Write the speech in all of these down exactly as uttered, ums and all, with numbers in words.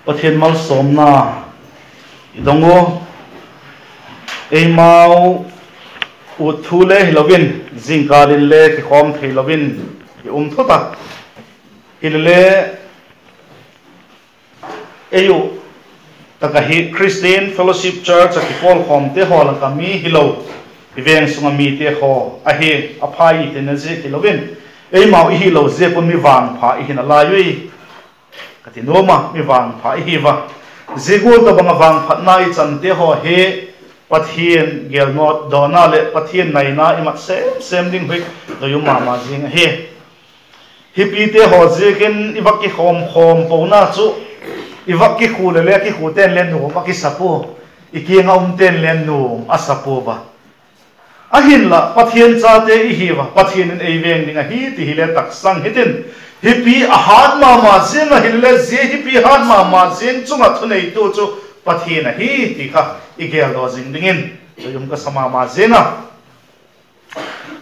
Pathian malsawmna i dong u, eimau ut thu le hilo in, zingkâl in le kikhawm theilo in i um thut a. Hilele, ei uh tak ahi Christian Fellowship Church ah kipawlkhawmte haw lak ah mi hilo, i veng sung ah mite haw ahi, a phai i tina ziak hilo in, eimau i hilo ziak un mi vangpha i hina lai ui. Ka ti nuam a, mi vangpha i hi ua. Zia gual tawhbang ah vangphatna i chante haw hi Pathian gelnawt dawna leh Pathian naina i mat sem sem ding hi doi um ma ma zing ahi. Hipite haw ziakin i vak kikhawm khawm pona chu, i vak kikhu leh le kikhute'n le nuam a kisa pua, i kiang ah umte'n le nuam a sa pua a. Ahinla Pathian chate i hi ua, Pathian in ei veng ding ahi ti hile taksang hitin, hipi a hât ma ma ziang a hile, zia hipi hât ma ma ziang chung ah thuneitu chu Pathian ahi ti kha i geldaw zing dingin doi um ka sa ma ma zing a.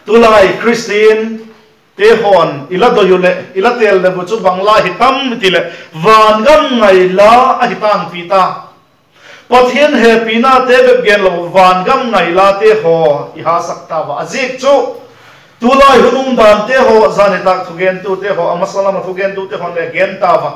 Tulai Khristiante haw'n i la doi u leh i la têl deu u chu bang la hi tam i ti leh, vangam ngai la ahi tangpi ta. Pathian hepinate bep genlo, vangam ngai late haw i hasak tau a. A ziak chu tulai hun umdante haw, zan nitâk thugentute haw, a masa lam ah thugentute haw'n le gen tau a.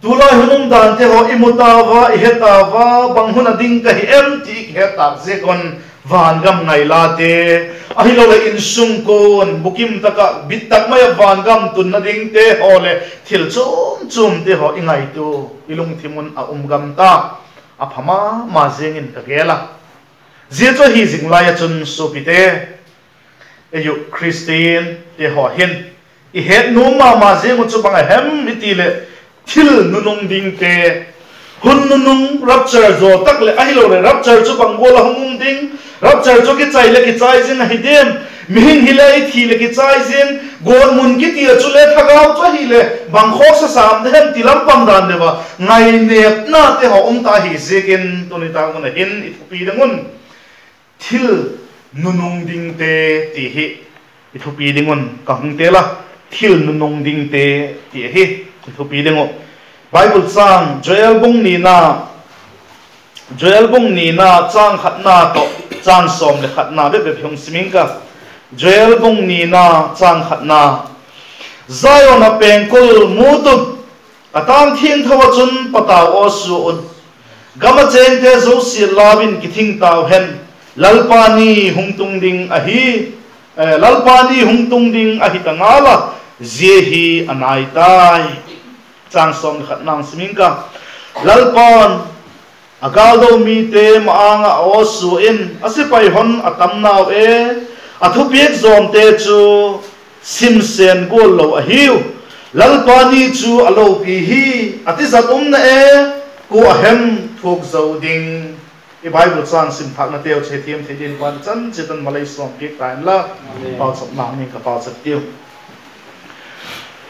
Tulai hun umdante haw i mu tau a, i he tau a, bang hun a ding ka hi em ti i kihe tâk ziak un vangam ngai late, ahiloleh insungkuan bukim tak ah bit tak mai ah vangam tunna dingte haw leh thil chuam chuamte haw i ngaitua, i lungthim un a um gam ta. A pha ma ma ziang in ka gel a. Zia chu ahi zing lai ah chun suapite, ei uh Khristiante haw hin i het nuam ma ma ziang uh chu bang a hem i ti leh, thil nunung dingte, hun nunung rapture zaw tak leh ahiloleh rapture chu bang gual a hung um ding, rapture chu kichai leh kichai zing ahi diam, mihing hile i thi leh kichai zing, gawtmun kiti ah chule thagau chu ahileh bang khawksa sam de hem ti lam pang dan deu a ngainêpnate haw um ta ahi ziakin tuni tak mun a hin i thupi ding un, thil nunung dingte ti hi i thupi ding un ka hung têl a, thil nunung dingte ti ahi i thupi ding uh. Bible châng Joel bung nina, Joel bung nina châng khatna tawh châng sawm leh khatna bep bep hung sim ing ka. Joel bung nina châng khatna, Zion ah pengkul mut un, a tâng thiangtho ah chun patau aw sua un, gam ah chêngte zosia lau in kithing tau hen, Lalpa ni hung tung ding ahi, eh, Lalpa ni hung tung ding ahi ta ngal a, zia hi a nai tai. Châng sawm leh khatna sim ing ka. Lalpa'n a gâldo mite ma-âng ah aw sua in, a sipai hon a tam nau e, a thupiak zawmte chu simsen gual lo ahiu. Lalpa ni chu a lopi hi, a tizat um na e, kua a hem thuak zo ding. I Bible châng sim thâknateu chu hethiam thei dingin Lalpa'n chan chiat un malei sawmpiak ta inla, pauchapna ning ka pauchap tiu.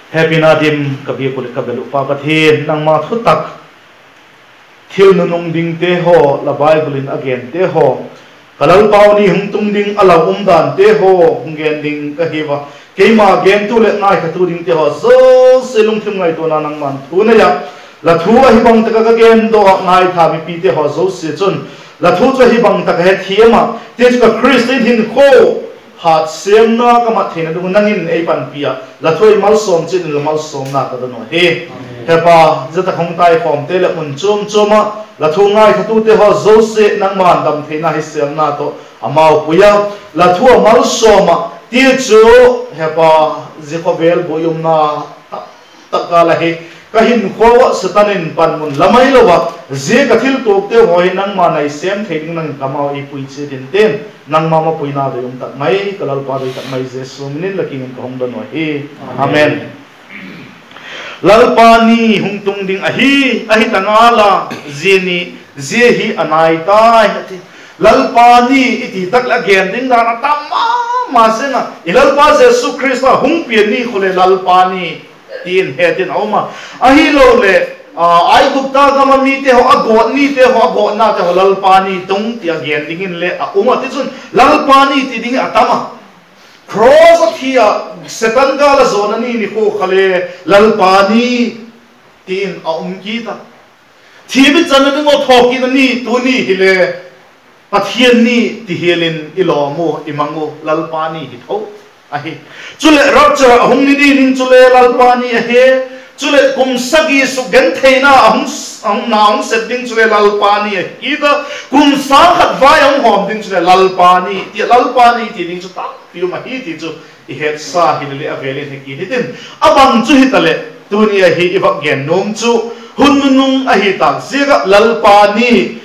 Hepina dim ka biak uh leh ka bel uh Pa Pathian, nangma thutak, thil nunung dingte haw, la Bible in a gente haw, ka Lalpau ni hung tung ding a lau umdante haw hung gen ding ka hiu a. Keima gentu leh ngaithatu dingte haw zosia lungthim ngaituana nangma'n thu nei a, la thu ahi bang tak ah ka gen daw a ngaitha mipite haw zosia chun la thu chu ahi bang tak ah hethiam a, tichun ka Khristian hinkhua hât sêmna ka mat theina ding un nang in ei panpi a, la thu ei malsawm chiat in, la malsawmna ka don uh ahi. He Pa, zia tak hung taikhawmte leh mun chuam chuam ah la thu ngaithatute haw zosia nangma'n dam theina hi sêlna tawh amau pui a, la thu a malsawm a, tichu, he Pa, zia khawvel buai umna tak tak kâl ahi, ka hinkhua ah Setan in panmun la mai lo a, zia ka thiltuakteu haw hi nangma'n ei sêm thei ding nang in kamau ei pui chiat intin, nangma mapuina doi um tak mai, ka Lalpa doi tak mai Jesu min in la kiang in ka hung don uh ahi. Amen. Lalpa ni hung tung ding ahi, ahi ta ngal a, zia ni, zia hi a nai tai a ti. Lalpa ni i ti tak leh a gen ding dan a tam ma ma zing a, i Lalpa Jesu Khrista hung pian ni khu leh Lalpa ni ti in het in a um a. Ahiloleh, a, Aigupta gam ah mite haw a gawt nite haw, a gawtnate haw Lalpa ni tung ti a gen dingin le a um a, tichun Lalpa ni ti ding a tam a. Cross a thi a, Setan gâl a zawna ni ni khu kha le Lalpa ni ti in a um kit a. Thi mi channa ding uh thawkit a ni tuni hile, Pathian ni ti hial in i lawm u, i mang u, Lalpa ni hi tho ahi. Chuleh rapture a hung ni ding chule Lalpa ni ahi. Chuleh kum sagi sukgentheina a hung, a hung na hung sep ding chule Lalpa ni ahi kit a. Kum sâng khat vai a hung hawm ding chule Lalpa ni, ti Lalpa ni ti ding chu tampi um ahi ti chu i hetsa hile le a vêl in he kit hitin. A bang chu hitaleh, tuni ahi i vak gen nuam chu, hun nunung ahi tâk ziak ah Lalpa ni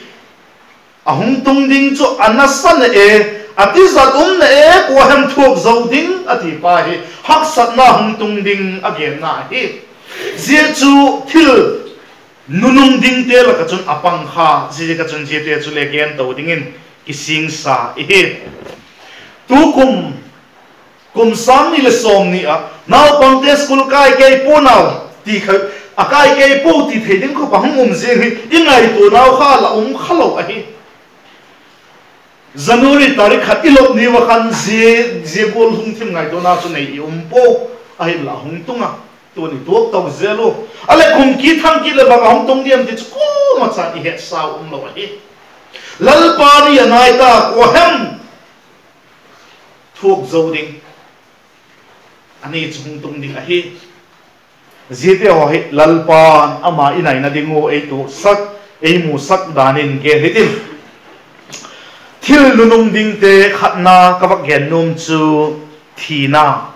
a hung tung ding chu a nasa na e, a tizat um na e, kua hem thuak zo ding a ti pa hi haksatna hung tung ding a genna ahi. Zia chu thil nunung dingte lak ah chun a pang kha, ziaziak ah chun ziate chu le gen to dingin kisingsa i hi. Tukum, kum sâng ni leh sawmni ah naupangte school kai kei pua nau ti kha, a kai kei pua ti thei ding khawp a hung um ziang hi i ngaituanau kha la um kha lo ahi. January tarik khat i lop ni ua khan zia, zia gual hung thim ngaituana chu nei i um pua, ahinla hung tung a, tuni tuak to zel u. A leh kum kit thang kit leh bang a hung tung diam ti chu kuama chan i hetsau um lo ahi. Lalpa ni a nai ta, kua hem thuak zo ding, a ni chu hung tung ding ahi. Ziate haw hi Lalpa'n ama i naina ding ua ei tuaksak, ei musak dan in gen hitin. Thil nunung dingte khatna ka vak gen nuam chu thina.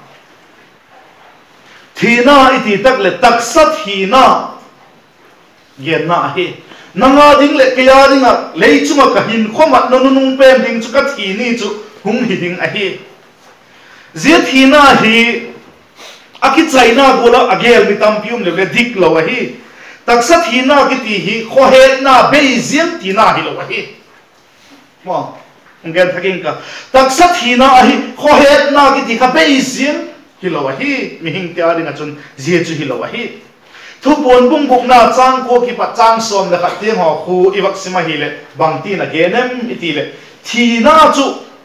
Thina i ti tak leh taksa thina genna ahi. Nang â ding leh kei â ding ah lei chung ah ka hinkhua mat nunung pen ding chu ka thi ni chu hung hi ding ahi. Zia thina hi a kichaina gual ah a gel mi tampi um leu le dik lo ahi. Taksa thina kiti hi khawhetna bei ziang tina hilo ahi. Hung gen thak ing ka, taksa thina ahi, khawhetna kiti kha bei ziang hilo ahi. Mihingte â ding ah chun zia chu hilo ahi. Thupuan bung gukna châng kua kipat châng sawm leh khat tiang haw khu i vak sim ahileh bangtin a gen em i ti leh, thina chu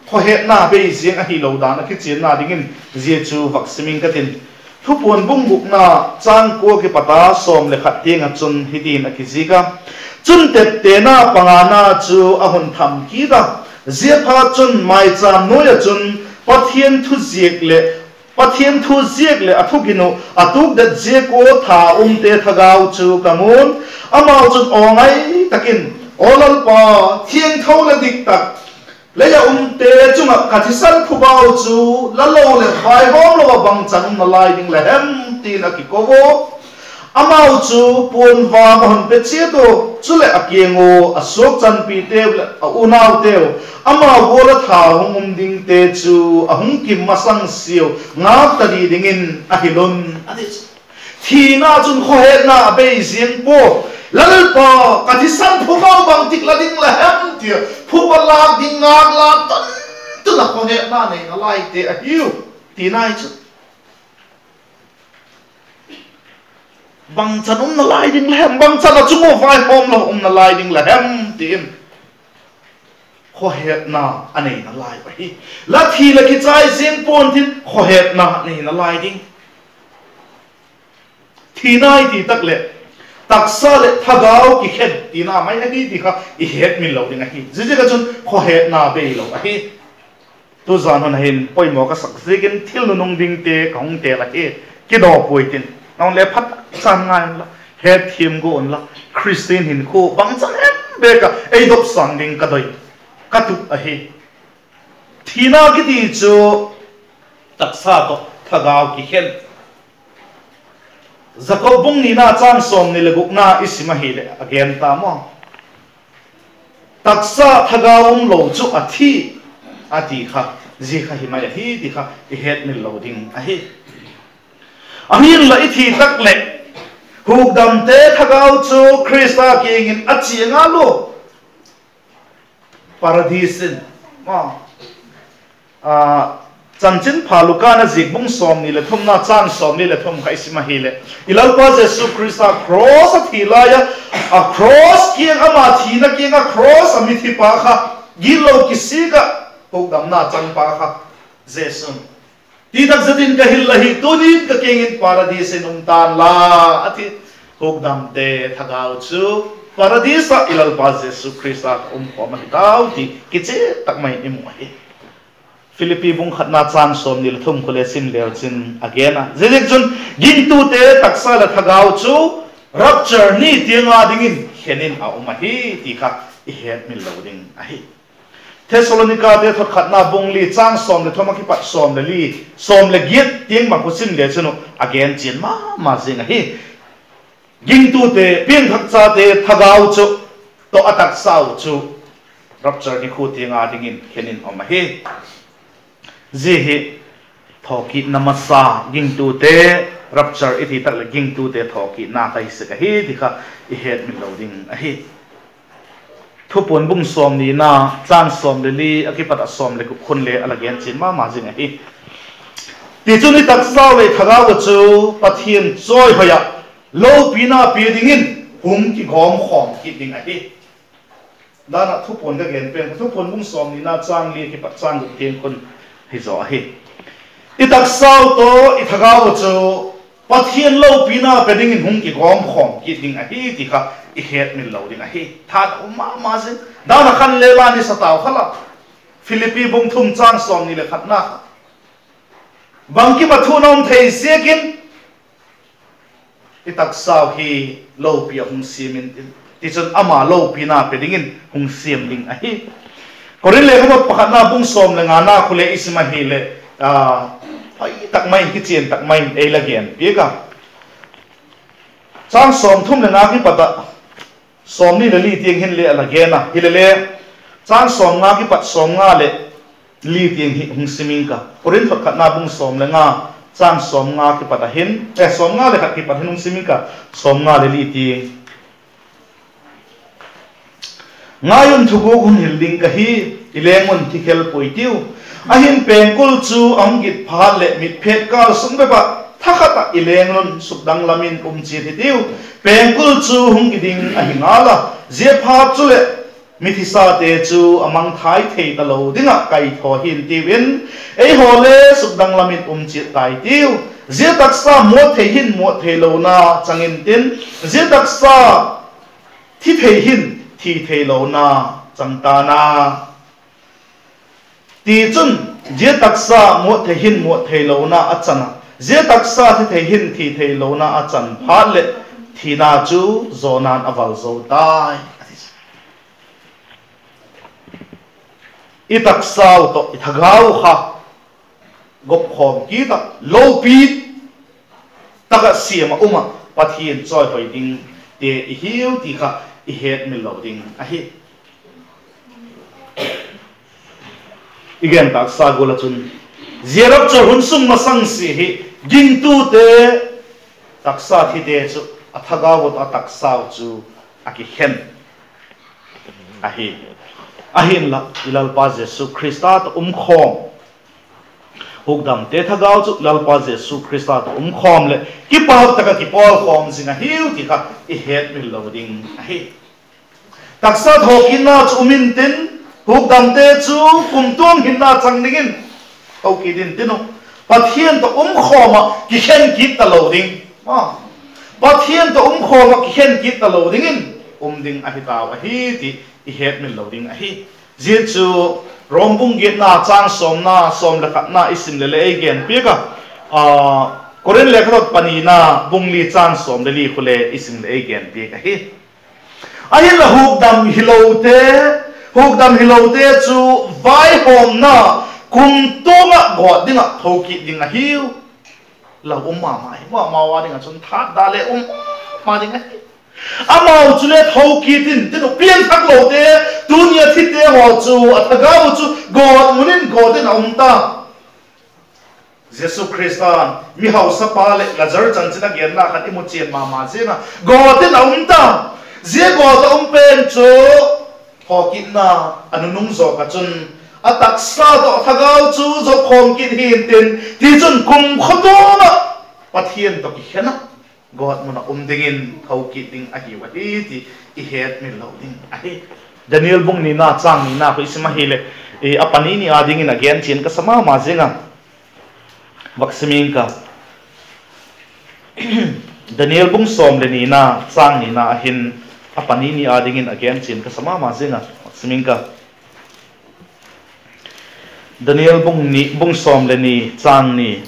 khawhetna bei ziang ahilo dan a kichianna dingin zia chu vak sim ing ka tin. Thupuan bung gukna châng kua kipat a sawm leh khat tiang ah chun hitin a kizik a: Chun teptena pangana chu a hun tham kit a, ziaphatchun mâichâm nuai ah chun Pathian thu ziak leh, Pathian thu ziak leh a thugin uh a tukdet ziak ua tha umte thagau chu ka mu'n, amau chun aw ngai tak in, Aw Lalpa, thiangtho leh dik tak, lei ah umte chung ah ka thisan phubau chu la lo leh vaihawm lo ah bangchan um nalai ding la hem? ti'n a kiko ua. Amau chu puan vâm a hun pe chiat ua, chuleh a kiang ua a suakchanpiteu leh a unauteu, amau gual ah tha hung um dingte chu a hung kim masang siau ngâk ta di dingin a hil un, a ti chu. Thina chun khawhetna a bei ziang pua. Lalpa, ka thisan phubau bangtik la ding la hem? tia phuba lâk ding ngâk la tan, tun a khawhetna nei nalaite ahiu, tina hi chu. Bangchan um nalai ding la hem? Bangchan a chung ua vaihawm lo um nalai ding la hem? ti'n khawhetna a nei nalai ahi. La thi leh kichai ziang pua'n tin, khawhetna nei nalai ding. Thina i ti tak leh taksa leh thagau kikhen tina mai ahi ti kha i hetmil lo ding ahi. Ziaziak ah chun khawhetna bei lo ahi. Tuzan hun a hin poimaw ka sak ziakin thil nunung dingte ka hung têl ahi. Kidaw puai tin, nang le phat chan ngai unla, hetthiam gua unla, Khristian hinkhua bangchan em bêk ah ei dopsâng ding ka doi, ka tup ahi. Thina kiti chu taksa tawh thagau kikhen. Jakob bung nina châng sawmni leh gukna i sim ahileh a gen ta maw? Taksa thagau um lo chu a thi, a ti kha, zia kha hi mai ahi ti kha i hetmil lo ding ahi. Ahinla i thi tak leh hukdamte thagau chu Khrista kiang in a chia ngal ua, Paradis in, a, Chanchinpha Luka'n a ziak bung sawmni leh thumna châng sawmli leh thum kha i sim ahileh, i Lalpa Jesu Khrista cross a thi lai a, a cross kiang, ama thina kiang ah cross a mithipa kha, gitlo kisik ah hukdamna changpa kha Jesu'n, ti tak zet in ka hil la hi, tuni'n ka kiang in Paradis in um ta'n la, a ti. Hukdamte thagau chu Paradis ah i Lalpa Jesu Khrista tawh um khawm ahi tau ti kichian tak mai in i mu ahi. Philippi bung khatna châng sawmni leh thum khu le sim leu chin a gen a, ziaziakchun gingtute taksa leh thagau chu rapture ni tiang â dingin khen in a um ahi ti kha i hetmil lo ding ahi. Thessalonikate thotkhatna bung li châng sawm leh thum ah kipat sawm leh li, sawm leh giat tiang bang khu sim le chun uh a gen chian ma ma zing ahi. Gingtute, piangthakchate thagau chu tawh a taksau chu rapture ni khu tiang â dingin khen in um ahi. Zia hi thawkitna masa, gingtute, rapture i ti tak leh gingtute thawkitna kha hi sek ahi ti kha i hetmil lo ding ahi. Thupuan bung sawmnina, châng sawm leh li a kipat ah sawm leh guk khun le a la gen chian ma ma zing ahi. Tichun i taksau leh i thagau ah chu Pathian chawihoi ah lopina pia dingin hung kigawm khawm kit ding ahi. Dan ah Thupuan ka gen pen, Thupuan bung sawmnina châng li a kipat châng guk tiang khun hi zaw ahi. I taksau tawh i thagau ah chu Pathian lopina pe dingin hung kigawm khawm kit ding ahi ti kha i hetmil lo ding ahi. Tha a um ma ma zing. Dan ah khan le la ni sa tau kha la. Philippi bung thum châng sawmni leh khatna kha, bangkim ah thu na um thei ziakin i taksau hi lopi ah hung siam intin, tichun ama lopina pe dingin hung siam ding ahi. Korinth lekhathot pakhatna bung sawm leh ngana khu le i sim ahileh, hoi tak mai in, kichian tak mai in ei la gen piak a. Châng sawmthum leh nga kipat ah sawmni leh li tiang hin le a la gen a, hilele châng sawmnga kipat sawmnga leh li tiang hi hung sim ing ka. Korinth thotkhatna bung sawm leh nga, châng sawmnga kipat a hin, e, sawmnga leh khat kipat hin hung sim ing ka, sawmnga leh li tiang. Ngai un, thuguk hun hil ding ka hi, i leng un thi khel puai tiu. Ahin pengkul chu a hung git phat leh mitphet kâl sung bep ah thakhat ah i leng un sukdang lam in um chiat hitiu. Pengkul chu hung gi ding ahi ngal a, ziaphat chuleh mithisate chu a mangthai thei talo ding ah kaithaw hi'ntiu in, eihaw le sukdang lam in um chiat tai tiu. Zia taksa muat thei hin muat theilona chang intin, zia taksa thi thei hin thi theilona chang ta'n a. Tichun, zia taksa muat thei hin muat theilona a chan a, zia taksa thi thei hin thi theilona a chan phat leh thina chu zawna'n a val zo tai. I taksau tawh i thagau kha gop khawm kit ah lopi tak ah siam ah um ah Pathian chawihoi dingte i hiu ti kha i hetmil lo ding ahi. I gen taksa gual ah chun, zia rapture hun sung masang sia hi gingtute, taksa thite chu a thagau tawh a taksau chu a kikhen ahi. Ahinla i Lalpa Jesu Khrista tawh um khawm, hukdamte thagau chu Lalpa Jesu Khrista tawh um khawm leh kipak tak ah kipawl khawm zing ahiu ti kha i hetmil lo ding ahi. Taksa thawkitna chu um intin, hukdamte chu kumtuang hinna chang dingin thawkit intin uh, Pathian tawh um khawm ah kikhen kit talo ding, Pathian tawh um khawm ah kikhen kit talo dingin um ding ahi tau ahi ti i hetmil lo ding ahi. Zia chu Rom bung giatna châng sawmna, sawm leh khatna i sim leh le ei gen piak a, Korinth lekhathot panina bung li châng sawm leh li khu le i sim leh ei gen piak ahi. Ahinla hukdam hilote, hukdam hilote chu vaihawmna kumtuang ah gawt ding ah thokit ding ahiu. Lau um ma ma hi, amau â ding ah chun tha da le um ma ding ahi. Amau chu le thokit intin uh, piangthak lote, tuni a thite haw chu a thagau chu gawtmun in gawt in a um ta. Jesu Khrista'n mihausapa leh Lazar chanchin a genna khan i mu chian ma ma ziang a, gawt in a um ta. Zia gawt a um pen chu thawkitna a nunung zawk ah chun a taksa tawh thagau chu zop khawm kit hi'ntin, tichun kumtuang ah Pathian tawh kikhen ah gawtmun ah um dingin thokit ding ahiu ahi ti i hetmil lo ding ahi. Daniel bung nina châng nina khu i sim ahileh, a pani ni â dingin a gen chian ka sa ma ma ziang a, vak sim ing ka. Daniel bung sawm le nina, châng nina ahin, a pani ni â dingin a gen chian ka sa ma ma ziang a, sim ing ka. Daniel bung ni, bung sawm le ni, châng ni.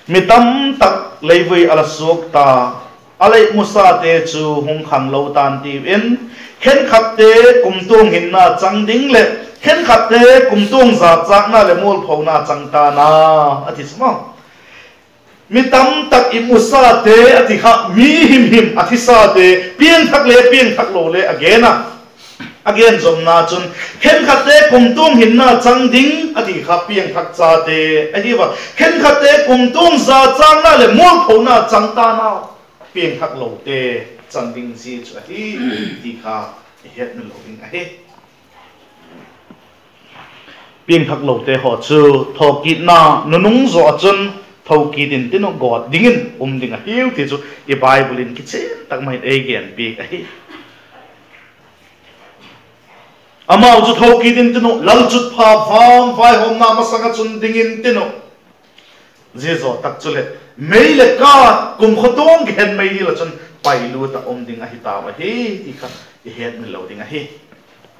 Mi tam tak leivui a la suak ta, a lei musate chu hung khanglo ta'n tiu in, khenkhatte kumtuang hinna chang ding leh khenkhatte kumtuang zachâkna leh mualphona chang ta'n a, a ti chu maw. Mi tam tak i musate a ti kha, mi himhim a thisate, piangthak le piangthak lo le a gen a, a gen zomna chun, khenkhatte kumtuang hinna chang ding a ti kha piangthak chate ahi a, khenkhatte kumtuang zachâkna leh mualphona chang ta'n a, piangthak lote chang ding zia chu ahi ti kha i hetmil lo ding ahi. Piangthak lote haw chu thokitna nunung zaw ah chun thokit intin uh, gawt dingin um ding ahiu ti chu i Bible in kichian tak mai in ei genpiak ahi. Amau chu thokit intin uh, lalchutpha vang vaihawmna masang ah chun ding intin uh, zia zaw tak chuleh mei leh kât, kumkhua tuang kihen mei dil ah chun pailut ah um ding ahi tau ahi ti kha i hetmil lo ding ahi.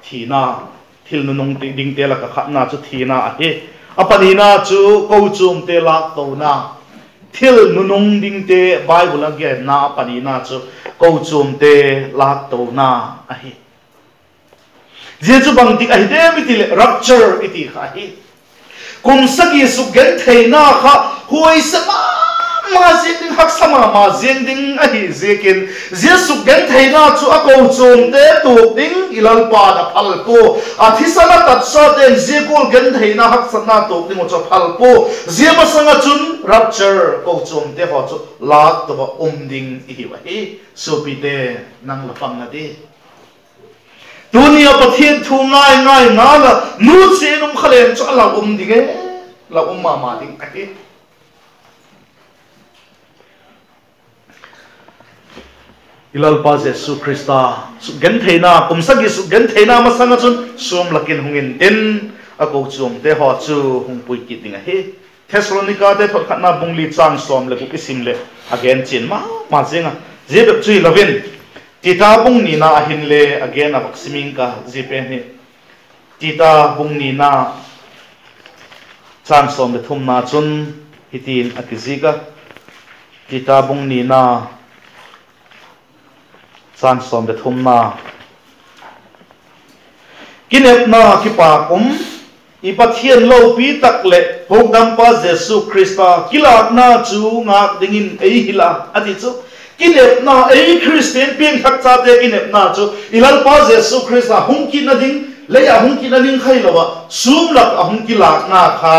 Thina, thil nunung dingte lak ah khatna chu thina ahi. A panina chu kochuamte lâktona. Thil nunung dingte Bible a genna a panina chu kochuamte lâktona ahi. Zia chu bangtik ahi diam i ti leh rapture i ti kha ahi. Kum sagi sukgentheina kha huaise ma ma ziang ding, haksa ma ma ziang ding ahi ziakin, zia sukgentheina chu a kochuamte tuak ding, i Lalpa'n a phal pua. A thisan a tatsate'n zia gual gentheina haksatna tuak ding uh chu a phal pua. Zia masang ah chun rapture, kochuamte haw chu lâkto ah um ding i hiu ahi. Suapite, nang la pang na di. Tuni a Pathian thu ngai ngai ngal a nusia in um kha leng chu a la um ding e, la um ma ma ding ahi. I Lalpa Jesu Khrista sukgentheina, kum sagi sukgentheina masang ah chun sûm lak in hung intin, a kochuamte haw chu hung pui kit ding ahi. Thessalonikate thotkhatna bung li châng sawm leh guk i sim leh a gen chian ma ma ziang a, zia bep chu hilo in, Tita bung nina ah hinle a gen a, vak sim ing ka, zia pen hi. Tita bung nina, châng sawm leh thumna chun hitin a kizik a. Tita bung nina, châng sawm leh thumna. Kinepna kipâk um, i Pathian lopi tak leh hukdampa Jesu Khrista kilâkna chu ngâk dingin ei hil a, a ti chu. Kinepna, ei Khristian piangthak chate kinepna chu i Lalpa Jesu Khrista hung kitna ding, lei ah hung kitna ding kha hilo ah, sûm lak ah hung kilâkna kha,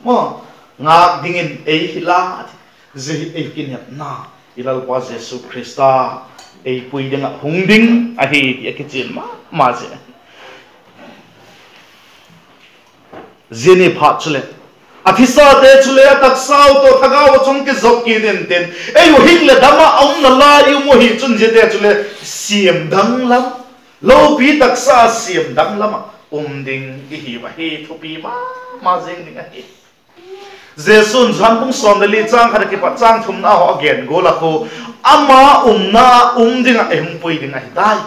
maw, ngâk dingin ei hil a, a ti. Zia hi ei kinepna, i Lalpa Jesu Khrista ei pui ding ah hung ding ahi ti a kichian ma ma zia. Zia ni phat chuleh a thisate chule a taksau tawh thagau ah chun kizop kit intin, ei uh hing leh dam ah a umna lai i um uh hi chun ziate chule siam danglam, lopi taksa siam danglam ah um ding i hiu ahi. Thupi ma ma zing ding ahi. Jesu'n Johan bung sawm leh li châng khat a kipat châng thumna haw a gen gual a khu, ama umna ah um ding ah ei hung pui ding ahi tai.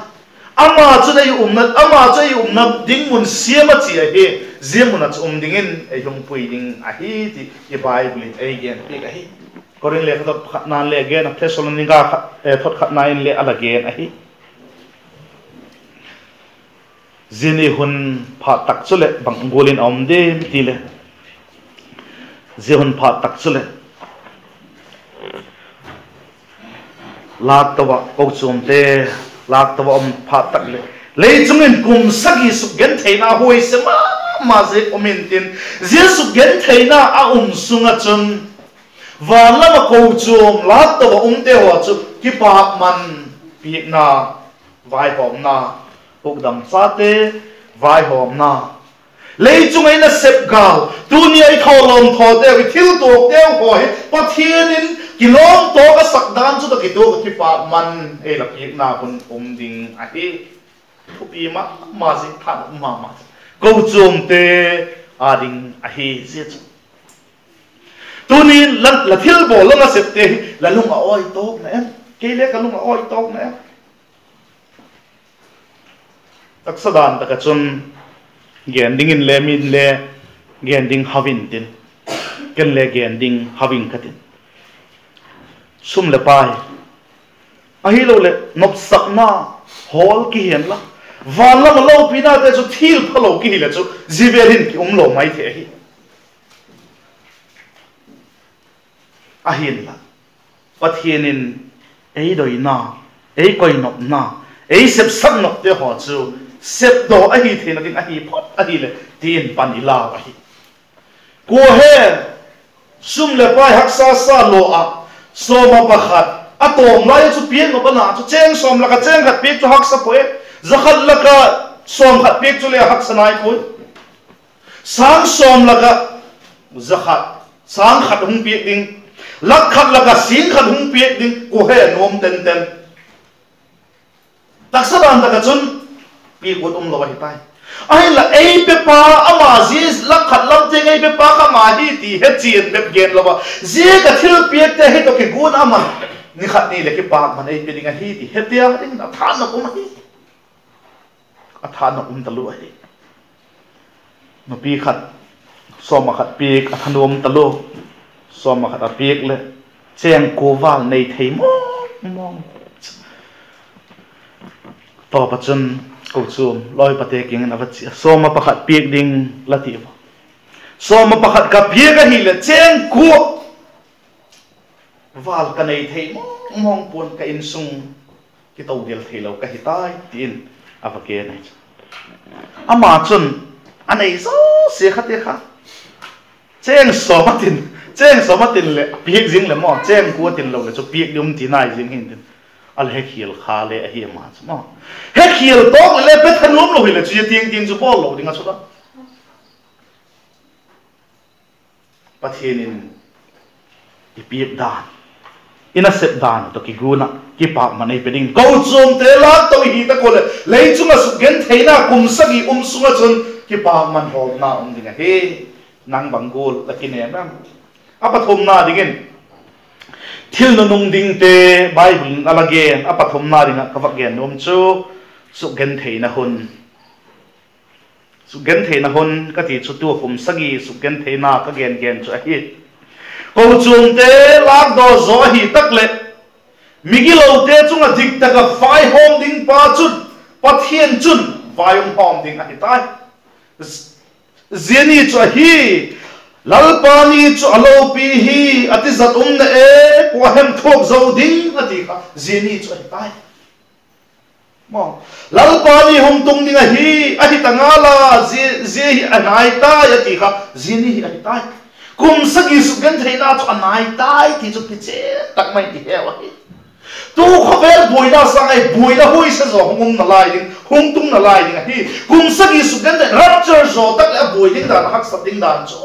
Ama chun ei umna, ama chu ei umna ding mun siam a chia ahi. Zia mun ah chu um dingin ei hung pui ding ahi ti i Bible in ei genpiak ahi. Korinth lekhathot pakhatna'n le a gen a, Thessalonika khat, eh, thotkhatna in le a la gen ahi. Zia ni hun phat tak chuleh bang gual in a um diam i ti leh, zia hun phat tak chuleh lâkto ah, kochuamte lâkto ah um phat tak leh, lei chung in kum sagi sukgentheina huaise ma ma zia um intin, zia sukgentheina a um sung ah chun van lam ah kochuam lâkto ah umte haw chu kipakman piakna, vaihawmna, hukdam chate vaihawmna, lei chung ah i nasep gâl, tuni a i thawlawm thawteu, i thil tuakteu haw hi Pathian in kilawm tawk a sak dan chu tawh kituak ah kipakman ei la piakna hun um ding ahi. Thupi ma ma zing, tha ma ma zing, kochuamte â ding ahi zia chu. Tuni'n la, la thilbawl, la nasepte hi la lung a awi tawk na em? Kei le ka lung a awi tawk na e. Taksa dan tak ah chun gen dingin le min le gen ding hau intin, ken le gen ding hau ing ka tin. Sum leh pai, ahiloleh nopsakna hawl kihen la, van lam ah lopinate chu thil phalo kihileh chu zia vêl hin ki um lo mai thei ahi. Ahinla, Pathian in ei doina, ei koinopna, ei sepsak nopte haw chu sepdaw ahi theina ding ahi phot ahileh ti in pan i lau ahi. Kua he sum leh pai haksa sa lo ah, sawm ah pakhat a tawm lai chu piak nop a na chu, chêng sawm lak ah chêng khat piak chu haksa puai, za khat lak ah sawm khat piak chu le a haksa nai puai. Sâng sawm lak ah za khat, sâng khat hung piak ding, lak khat lak ah sîng khat hung piak ding, kua he nuam tenten? Taksa dan tak ah chun piak ut um lo ahi tai. Ahinla ei pepa ama zia lak khat lam tiang ei pepa kha ama hi ti hechian bep gen lo a, zia ka thilpiakte hi tawh kiguat a ama'n ni khat ni leh kipakman ei pe ding ahi ti hetia ding a thanop um ahi. A thanop um talua ahi. Nupi khat sawm ah khat piak a thanuam talua. Sawm ah khat a piak leh chêng kua val nei thei mawng mawng. Tawp ah chun kochuam lawipate kiang in a va chia, sawm ah pakhat piak ding la ti a. Sawm ah pakhat ka piak ahileh chêng kua val ka nei thei mawng mawng pua'n, ka insung kitodel theilo ka hi tai, ti in a va gen ahi chu. Ama chun a nei zosia khate kha chêng sawm a tin, chêng sawm a tin leh a piak zing leh maw, chêng kua a tin lo leh chu piak ding um ti nai zing hintin, a la hekhial kha le ahi ama chu maw. Hekhial tawk leh le pe thanuam lo hileh chu zia tiang tiang chu bawl lo ding a chu la. Pathian in i piak dan, i nasep dan tawh kiguat ah kipakman ei pe ding. Kochuamte lâk to i hi tak ua leh lei chung ah sukgentheina kum sagi um sung ah chun kipakman hawlna um ding ahi. Nang bang gual la kinem em? A pathumna dingin, thil nunung dingte Bible in a la gen, a pathumna ding ah ka vak gen nuam chu sukgentheina hun. Sukgentheina hun ka ti chu tua kum sagi sukgentheina ka gen gen chu ahi. Kochuamte lâkdaw zaw ahi tak leh migilote chung ah dik tak ah vaihawm ding pa chun Pathian chun vai um hawm ding ahi tai. Zia ni chu ahi, Lalpa ni chu a lopi hi, a tizat um na e, kua hem thuak zo ding a ti kha zia ni chu ahi tai. Lalpa ni hung tung ding ahi, ahi ta ngal a, zia, zia hi a nai tai a ti kha zia ni hi ahi tai. Kum sagi sukgentheina chu a nai tai ti chu kichian tak mai i heu ahi. Tu khawvel buaina sâng ah buaina huaise zaw hung um nalai ding, hung tung nalai ding ahi. Kum sagi sukgenthei rapture zaw tak leh a buai ding dan, a haksat ding dan chu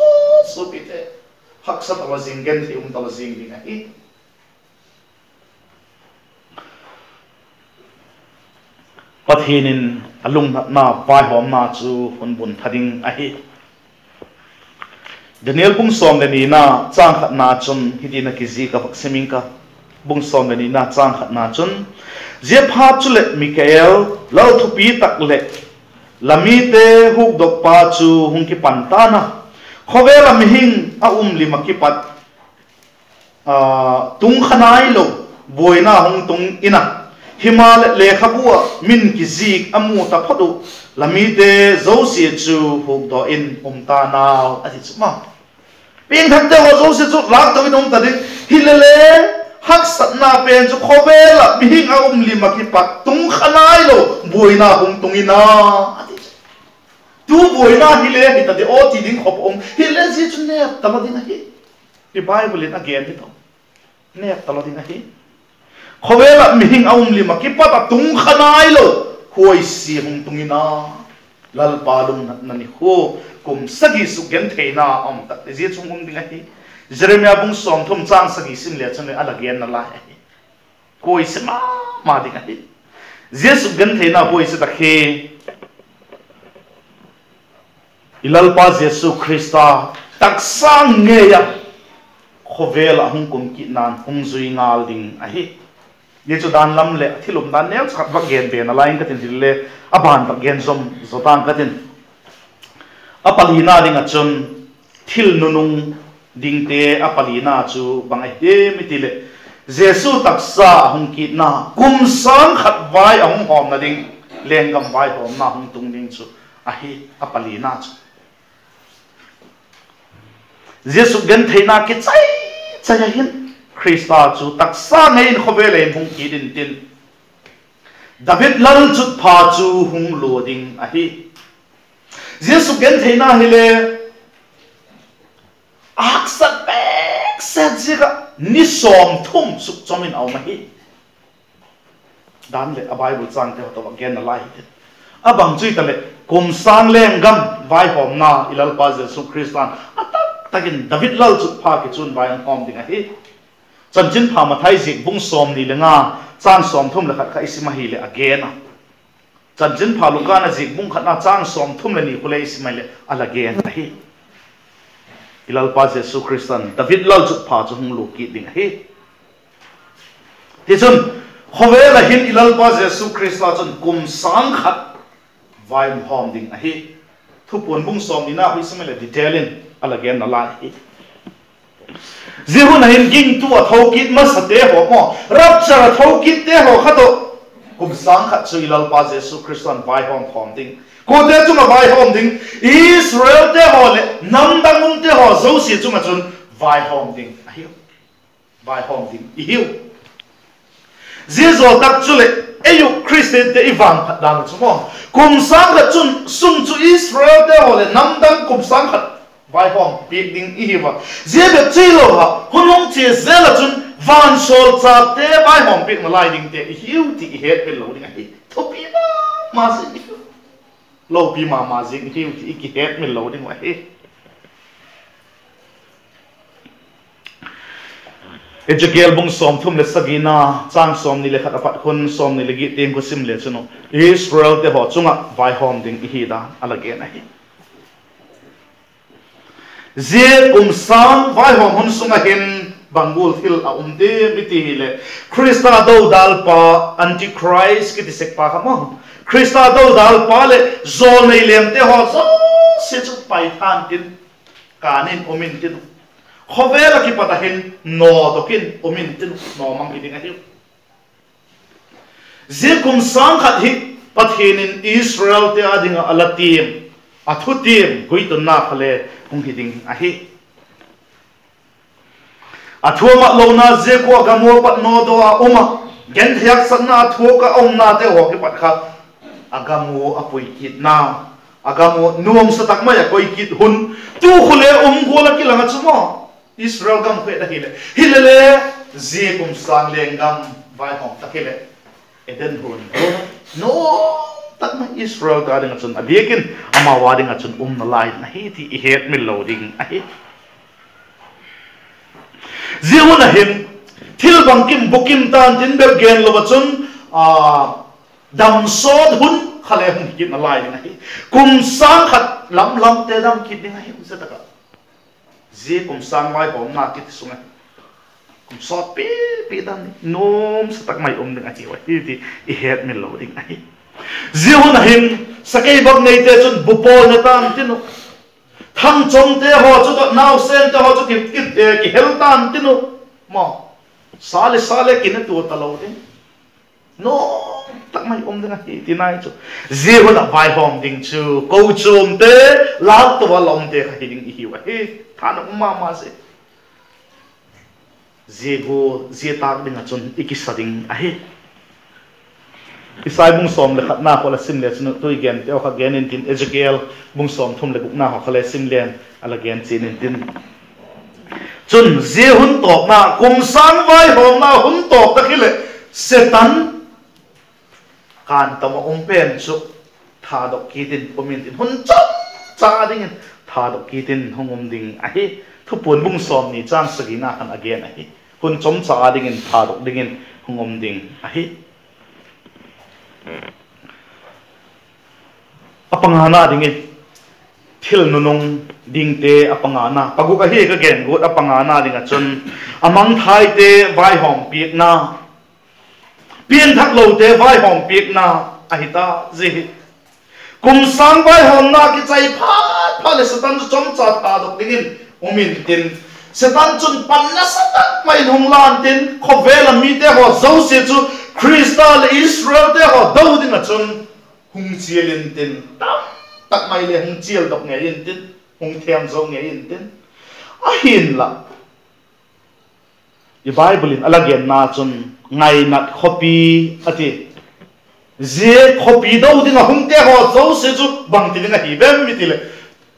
suapite, haksa talo zing, genthei um talo zing ding ahi. Pathian in a lungnatna vaihawmna chu hun bun tha ding ahi. Daniel bung sawm leh nina châng khatna chun hiti'n a kizik a, vak sim ing ka. Bung sawm leh nina châng khatna chun, Ziaphat chuleh Mikael, lal thupi tak leh la mite hukdokpa chu hung kipan ta'n a, khawvel ah mihing a um lim ah kipat tung kha nailo buaina hung tung in a, himaleh lekhabu ah min kizik a mu taphot uh la mite zosia chu hukdok in um ta'n au, a ti chu ma. Piangthakte haw zosia chu lâkto in um ta ding. Hilele, haksatna pen chu khawvel ah mihing a um lim ah kipat tung kha nailo buaina hung tung in a, a ti chu. Tu buaina hile hi ta di aw ti ding khop um hile zia chu nêp talo ding ahi. I Bible in a gen hi tawh, nêp talo ding ahi. Khawvel ah mihing a um lim ah kipat a tung kha nailo huaisia hung tung in a, Lalpa lungnatna ni khu, kum sagi sukgentheina a um tak leh zia chu hung um ding ahi. Jeremia bung sawmthum châng sagi sim le chun a la gen nalai ahi. Huaisia ma ma ding ahi. Zia sukgentheina huaisia tak hi i Lalpa Jesu Khrista taksang ngei ah khawvel ah hung kum kitna'n hung zui ngal ding ahi. Zia chu dan lam leh thil umdan neu khat vak gen be nalai ing ka tin, hile a ban vak gen zom zaw tang ka tin. A palina ding ah chun, thil nunung dingte a palina chu bang ahi diam i ti leh, Jesu taksa a hung kitna, kum sâng khat vai a hung hawmna ding, lenggam vaihawmna hung tung ding chu ahi, a palina chu. Jesu gentheina kichai chai a hin, Khrista chu taksa ngei in khawvel ah hin hung kit intin, David lalchutpha chu hung lua ding ahi. Jesu gentheina hile a haksat pêk set ziak ah ni sawmthum sukchom in a um ahi. Dan leh a Bible chângte haw tawh a gen nalai hi tin. A bang chu hi taleh, kum sâng lenggam vaihawmna i Lalpa Jesu Khrista'n a taktak in David lalchutpha kichuan vai hung hawm ding ahi. Chanchinpha Mathai ziak bung sawmni le nga, châng sawmthum le khat kha i sim ahileh a gen a. Chanchinpha Luka'n a ziak bung khatna châng sawmthum le ni khu le i sim ahileh a la gen ahi. I Lalpa Jesu Khrista'n David lalchutpha chu hung lua kit ding ahi. Tichun, khawvel ah hin i Lalpa Jesu Khrista chun kum sâng khat vai hawm ding ahi. Thupuan bung sawmnina khu i sim leh detail in a la gen nalai hi. Zia hun ah hin gingtu a tho kit masate haw maw, rapture a tho kitte haw kha tawh, kum sâng khat chu i Lalpa Jesu Khrista'n vaihawm khawm ding. Kuate chung ah vaihawm ding? Israelte haw leh namdang umte haw zosia chung ah chun vaihawm ding ahiu. Vaihawm ding i hiu. Zia zaw tak chuleh, ei uh Khristiante i vangphat dan chu maw, kum sâng khat chun sung chu Israelte haw leh namdang kum sâng khat vaihawm piak ding i hiu a. Zia bep chu hilo a, hun hung chia zel ah chun vansawlchâkte vaihawm piak nalai dingte i hiu ti i hetmil lo ding ahi. Thupi ma ma zing i hiu. Lopi ma ma zing i hiu ti i kihetmil lo ding uh ahi. Ezekiel bung sawmthum leh sagina, châng sawmni leh khat a pat khun sawmni leh giat tiang khu sim le chun, Israelte haw chung ah vaihawm ding i hi dan a la gen ahi. Zia kum sâng vaihawm hun sung ah hin bang gual thil a um diam i ti hileh, Khrista dodalpa, Antichrist kiti sekpa kha maw, Khrista dodalpa leh jawlnei lemte haw zosia chu paitha'n tin, kân in um intin uh, khawvel ah kipat ah hin nawdok in um intin uh, nawmang hi ding ahiu. Zia kum sâng khat hi Pathian in Israelte â ding ah a la tiam, a thutiam guitunna kha le hung hi ding ahi. A thu a mat lona ziak ua a gam ua pat nawdaw a um ah, genthei haksatna a thuak ah a umnate haw kipat kha, a gam ua a pui kitna, a gam ua nuamsa tak mai a koi kit hun, tu khu le um gual ah kilang ah chu maw, Israel gam khu et ahileh, hilele, zia kum sâng lenggam vaihawm tak hileh, Eden huan gual ah nuam tak mai Israelte â ding ah chun a diak in, amau â ding ah chun um nalai ding ahi ti i hetmil lo ding ahi. Zia hun ah hin thil bangkim bukim ta'n tin, bep gen lo ah chun, a, damsawt hun kha le hung hi kit nalai ding ahi. Kum sâng khat lam lamte dam kit ding ahi, zia tak ah. Zia kum sâng vaihawmna kiti sung ah kum sawtpipi dan nuamsa tak mai um ding ahiu ahi ti i hetmil lo ding ahi. Zia hun ah hin sakeibakneite chun bu pawlna ta'n tin uh, thangchomte haw chu tawh nausente haw chu ki, ki, eh, kihel ta'n tin uh, maw, sa le sa le kine tua talo ding, nuam tak mai um ding ahi ti nai chu. Zia hun ah vaihawm ding chu kochuamte lâkto a la umte kha hi ding i hiu ahi. Tha na um ma ma zia. Zia gu, zia tâk ding ah chun i kisa ding ahi. Isai bung sawm leh khatna kha la sim le chun, tu i gente uh kha gen intin, Ezekiel bung sawmthum leh gukna kha le sim len, a la gen chian intin. Chun zia hun tawpna, kum sâng vaihawmna hun tawp tak hileh, Setan kântam ah um pen chu thadok kit in um intin, hun chomcha dingin thadok kit in hung um ding ahi. Thupuan bung sawmni châng sagina khan a gen ahi. Hun chomcha dingin thadok dingin hung um ding ahi. A pangana dingin, thil nunung dingte a pangana, paguk ahi ka gen guat, a pangana ding ah chun, a mangthaite vaihawm piakna, piangthaklote vaihawm piakna ahi ta zia hi. Kum sâng vaihawmna kichai phat phat leh Satan chu chomcha thadok dingin um intin, Satan chun pan nasa tak mai in hung la intin, khawvel a mite haw zosia chu Khrista leh Israelte haw do ding ah chun hung chial intin, tam tak mai le hung chialdok ngei intin, hung thêm zo ngei intin. Ahinla, i Bible in a la genna chun, ngainat khawpi a ti. Zia khawpi do ding ah hungte haw zosia chu bangti ding ahi vem i ti leh,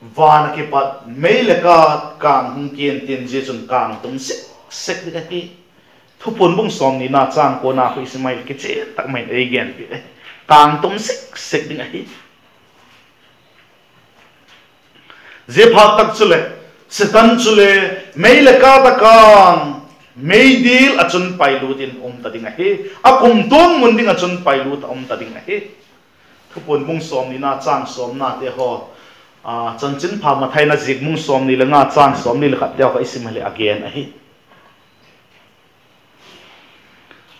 van ah kipat mei leh kât kâng hung kian tin, zia chun kângtum sik sek ding ahi. Thupuan bung sawmnina châng kuana kha i sim a leh kichian tak mai in ei genpiak ahi. Kângtum sik sek ding ahi. Zia phat tak chuleh, Satan chule mei leh kât a kâng meidil ah chun pailût in um ta ding ahi. A kumtuang mun ding ah chun pailût a um ta ding ahi. Thupuan bung sawmnina châng sawmnate haw, Chanchinpha Mathai in a ziak bung sawmni le nga châng sawmli le khatte haw kha i sim a leh a gen ahi.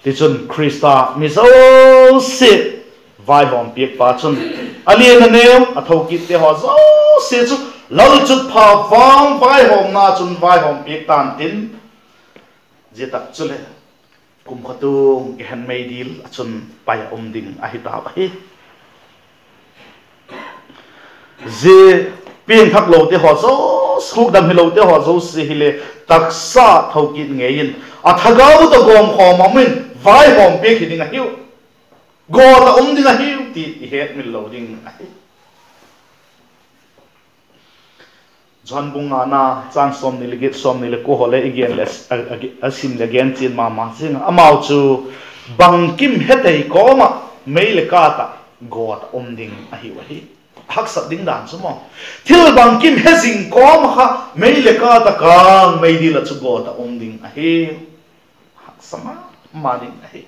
Tichun Khrista mi zosia vaihawm piakpa chun, a lian a neu a tho kitte haw zosia chu lalchutpha vang vaihawmna chun vaihawm piak ta'n tin, zia tak chuleh kumtuang gehen meidil ah chun pai a um ding ahi tau ahi. Zia piangthaklote haw zosia, hukdam hilote haw zosia hile taksa tho kit ngei in, a thagau tawh gawmkhawm a um in vaihawm piak hi ding ahiu, gawt ah um ding ahiu ti i hetmil lo ding ahi. Johan bung ngana châng sawmni le giat, sawmni le kua haw le i gen leh, a sim leh gen chian ma ma zing a, amau chu bangkim hetei kawm ah mei leh kât ah gawt ah um ding ahiu ahi. Haksat ding dan chu maw, thil bangkim he zing kawm ah kha mei leh kât ah kâng meidil ah chu gawt ah um ding ahi. Haksa ma ma ding ahi.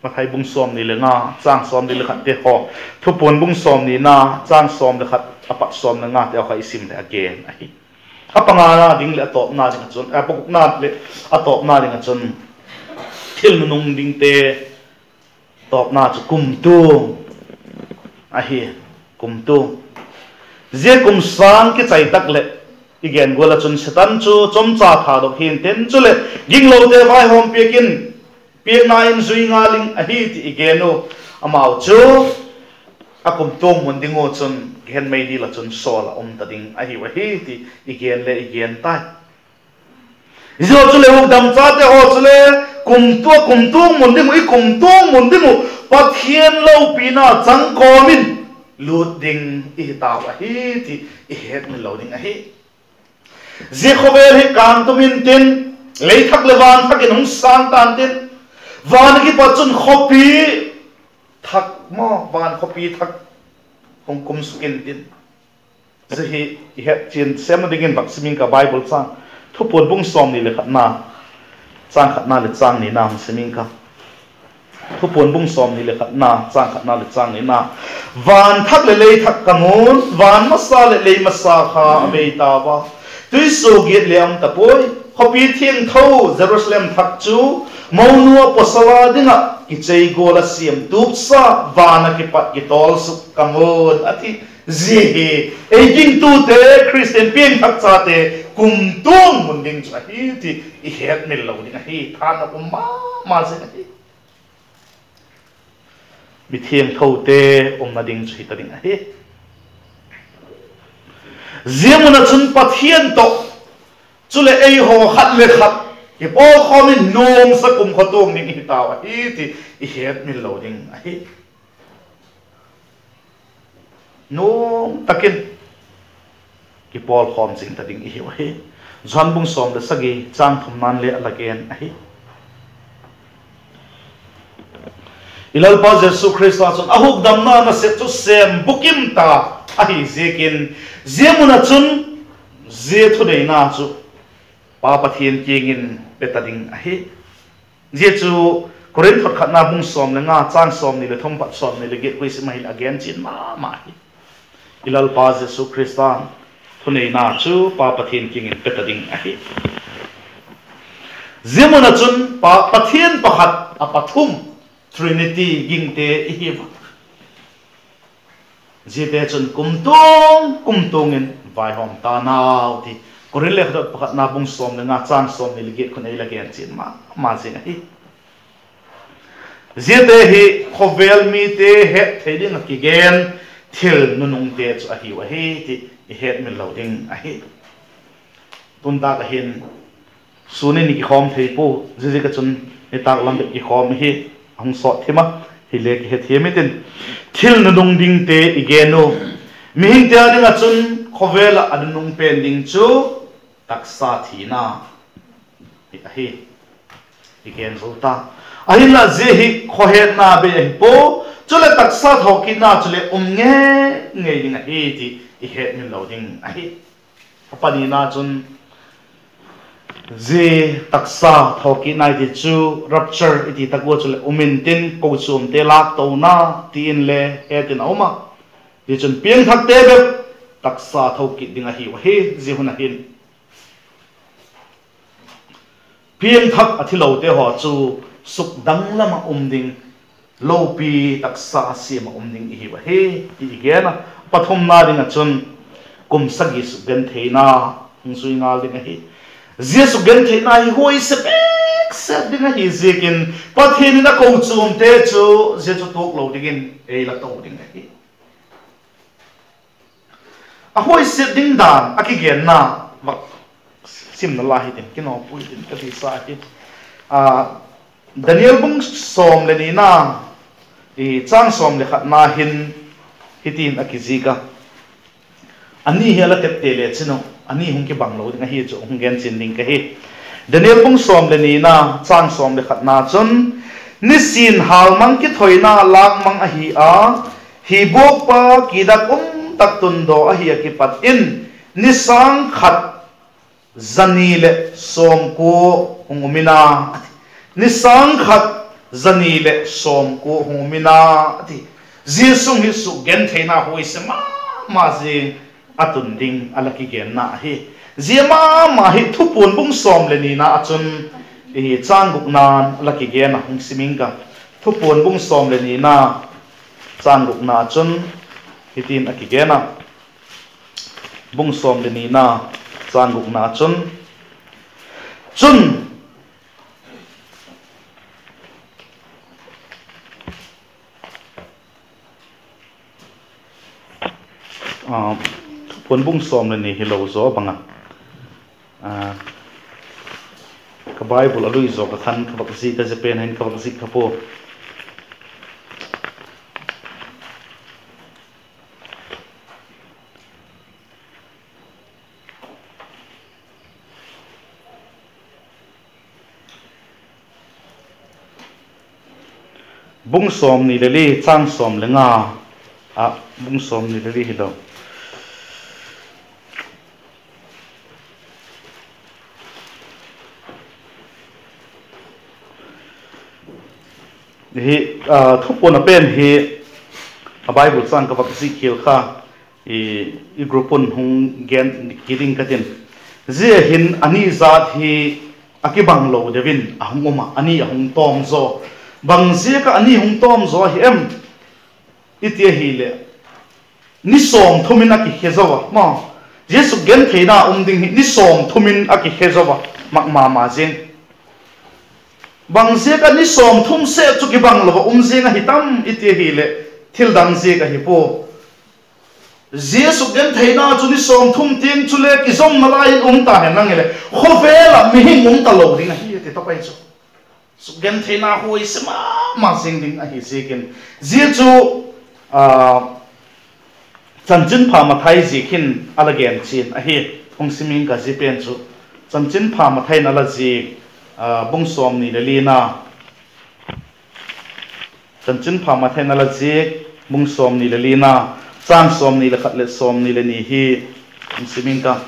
Mathai bung sawmni le nga châng sawmni le khatte haw, Thupuan bung sawmnina châng sawm le khat a pat sawm le ngate haw kha i sim leh a gen ahi. A pangana ding leh a tawpna ding ah chun, a pagukna leh a tawpna ding ah chun, thil nunung dingte tawpna chu kumtuang ahi, kumtuang. Zia kum sâng kichai tak leh i gen gual ah chun Satan chu chomcha thadok hi'ntin, chuleh ginglote vaihawm piak in, piakna in zui ngal ing ahi ti i gen u. Amau chu a kumtuang mun ding u chun gehen meidil ah chun sawl ah um ta ding ahiu ahi ti i gen le i gen tai. Zia chuleh hukdam chate haw chule kumtuang, kumtuang mun ding uh, i kumtuang mun ding uh Pathian lopina chang kawm in lût ding i hi tau ahi ti i hetmil lo ding ahi. Zia khawvel hi kângtum intin, lei thak leh van thak in hung sâng ta'n tin, van ah kipat chun khawpi thak maw, van khawpi thak hung kum suk intin, zia hi i het chian sêmna dingin vak sim ing ka, Bible châng, Thupuan bung sawmni le khatna, châng khatna leh châng nina hung sim ing ka. Thupuan bung sawmni le khatna, châng khatna leh châng nina. Van thak leh lei thak ka mu'n, van masa leh lei masa kha a bei tau a, tuisuagiat le um ta puai. Khawpi thiangtho Jerusalem thak chu monu a pawsal â ding ah kichei gual ah siam tupsa van ah kipat kitawl suk ka mu'n, a ti. Zia hi ei gingtute, Khristian piangthak chate kumtuang mun ding chu ahi ti i hetmil lo ding ahi. Thanop um ma ma zing ahi. Mithiangthote umna ding chu hita ding ahi. Zia mun ah chun Pathian tawh, chuleh eihaw khat le khat kipawlkhawm in nuamsa kumtuang ding i hi tau ahi ti i hetmil lo ding ahi. Nuam tak in kipawlkhawm zing ta ding i hiu ahi. Johan bung sawm le sagi, châng thumna'n le a la gen ahi. I Lalpa Jesu Khrista chun a hukdamna nasep chu sêm bukim ta ahi ziakin, zia mun ah chun zia thuneina chu Pa Pathian kiang in pe ta ding ahi. Zia chu Korinth khatna bung sawm le nga, châng sawmni le thum pat sawmni le giat khu i sim ahileh a gen chian ma ma hi. I Lalpa Jesu Khrista'n thuneina chu Pa Pathian kiang in pe ta ding ahi. Zia mun ah chun Pa, Pathian pakhat a pathum, Trinity gingte i hi a. Ziate chun kumtuang kumtuang in vaihawm ta nau ti Korinth lekhathot pakhatna bung sawm le nga châng sawmni leh giat khun ei la gen chian ma ma zing ahi. Ziate hi khawvel mite het thei ding ah kigen thil nunungte chu ahiu ahi ti i hetmil lo ding ahi. Tuntâk ah hin sûn in i kikhawm thei pua, ziaziak ah chun nitâk lam bep kikhawm hi a hung sawt thim a, hile kihethiam i tin. Thil nunung dingte i gen u. Mihingte â ding ah chun khawvel ah a nunung pen ding chu taksa thina hi ahi, i gen zo ta. Ahinla zia hi khawhetna bei ahi pua, chuleh taksa thokitna chuleh um ngei ngei ding ahi ti i hetmil lo ding ahi. A panina chun zia taksa thokitna i ti chu rapture i ti tak ua chuleh um intin, kochuamte lâktona ti inle het in a um a. Tichun piangthakte bep taksa tho kit ding ahiu ahi, zia hun ah hin. Piangthak a thilote haw chu sukdang lam ah um ding, lopi taksa siam ah um ding i hiu ahi ti i gen a. Pathumna ding ah chun kum sagi sukgentheina hung zui ngal ding ahi. Zia sukgentheina hi huaise bêk set ding ahi ziakin Pathian in a kochuamte chu zia chu tuak lo dingin ei la to ding ahi. A huaise ding dan a kigenna vak simna la hitin, kinawpui tin ka tisa hi. Daniel bung sawm le nina, châng sawm le khatna hin hitin a kizik a. A ni hi a la tepte le chin u, a ni hung kibang lo ding ahi chu hung gen chian ding ka hi. Daniel bung sawm le nina, châng sawm le khatna chun, nisin hâlmang kithoina lâkmang ahi a, hi buakpa kidak um tak tundaw ahi ah kipat in ni sâng khat za ni leh sawmkua hung um in a, ni sâng khat za ni leh sawmkua hung um in a, a ti. Zia sung hi sukgentheina huaise ma ma zing a tun ding a la kigenna ahi. Zia ma ma hi Thupuan bung sawm le nina ah chun, châng gukna'n a la kigen a, hung sim ing ka. Thupuan bung sawm le nina, châng gukna chun hitin a kigen a. Bung sawm le nina, châng gukna chun, chun, Thupuan bung sawm le ni hilo zaw bang a, ka Bible a lui zaw ka khan ka vak zik a, zia pen hin ka vak zik kha pua. Bung sawmni le li, châng sawm le nga, a, bung sawmni le li hilo. Hi, Thupuan a pen hi, a Bible châng ka vak zik khial kha, i group un hung gen kit ding ka tin. Zia hin a ni zat hi a kibang lo deu in a hung um a, a ni a hung tawm zaw. Bang ziak ah a ni hung tawm zaw ahi em i ti ahileh, ni sawmthum in a kikhe zo a maw. Jesu gentheina um ding hi ni sawmthum in a kikhe zo a, mak ma ma zing. Bang ziak ah ni sawmthum sep chu kibang lo ah um zing ahi tam i ti ahileh, thil dang ziak ahi pua. Jesu gentheina chu ni sawmthum tiang chule kizomna lai in um ta hen lang hileh, khawvel ah mihing um talo ding ahi ti tak ahi chu. Sukgentheina huaise ma ma zing ding ahi ziakin, zia chu Chanchinpha Mathai zik hin a la gen chian ahi. Hung sim ing ka, zia pen chu Chanchinpha Mathai in a la zik, bung sawmni le lina, Chanchinpha Mathai in a la zik, bung sawmni le lina, châng sawmni le khat leh sawmni le ni hi hung sim ing ka.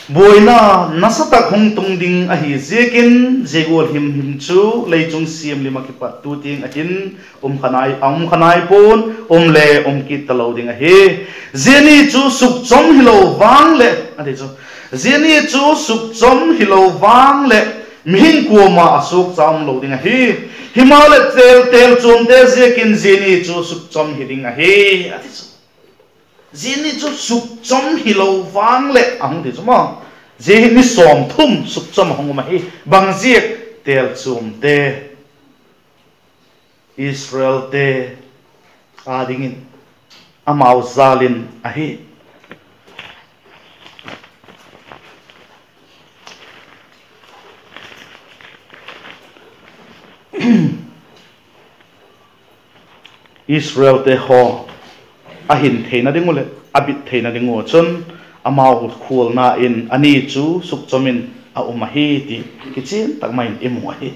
Buaina nasa tak hung tung ding ahi ziakin, zia gual himhim chu lei chung siam lim ah kipat tu tiang ah hin um kha nai, a um kha nai pua'n, um le um kit talo ding ahi. Zia ni chu sukchom hilo vang leh, a ti chu, Zia ni chu sukchom hilo vang leh mihing kuama a suakcha umlo ding ahi. Himaleh têl, têlchuamte ziakin zia ni chu sukchom hi ding ahi, a ti chu. Zia ni chu sukchom hilo vang leh a hung ti chu maw. Zia hi ni sawmthum sukchom a hung um ahi. Bang ziak? Têlchuamte, Israelte â dingin amau jâl in ahi. Israelte haw a hin theina ding uh leh a bit theina ding ua chun, amau khualna in a ni chu sukchom in a um ahi ti kichian tak mai in i mu ahi.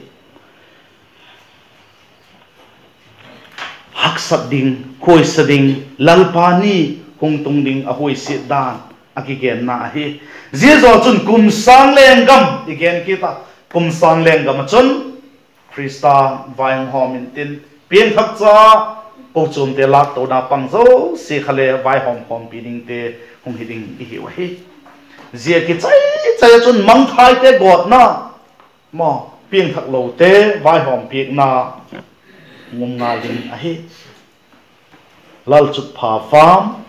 Haksat ding, khuaisa ding, Lalpa ni hung tung ding a huaisiat dan a kigenna ahi. Zia zaw chun kum sâng lenggam i gen kit a, kum sâng lenggam ah chun Khrista vaihawm intin, piangthak cha kochuamte lâktona pang zosia kha le vaihawm khawmpi dingte hung hi ding i hiu ahi. Zia kichai chai ah chun mangthaite gawtna maw, piangthaklote vaihawm piakna hung um ngal ding ahi. Lalchutpha fam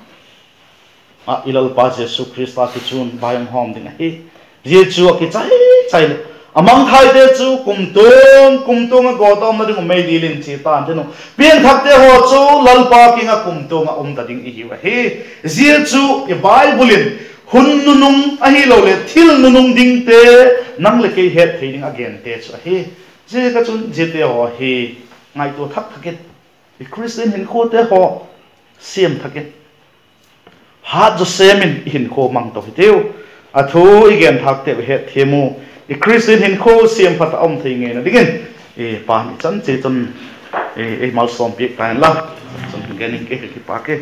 ah i Lalpa Jesu Khrista kichun vaihawm khawm ding ahi. Zia chu a kichai chai leh, a mangthaite chu kumtuang kumtuang ah gawt a umna ding uh meidil in chia ta'n tin uh, piangthakte haw chu Lalpa kiang ah kumtuang ah um ta ding i hiu ahi. Zia chu i Bible in hun nunung ahiloleh thil nunung dingte, nang leh kei het thei ding a gente chu ahi. Ziaziakchun ziate haw hi ngaitua thak thak in, i Khristian hinkhuate haw siam thak in, hat zaw sêm in i hinkhua mang to hitiu. A thu i gen thâkte u hetthiam u, i Khristian hinkhua siampha tak a um thei ngeina dingin, i Pa'n i chan chia chun ei malsawm piak ta inla, chun gen ing ke, ka kipak e.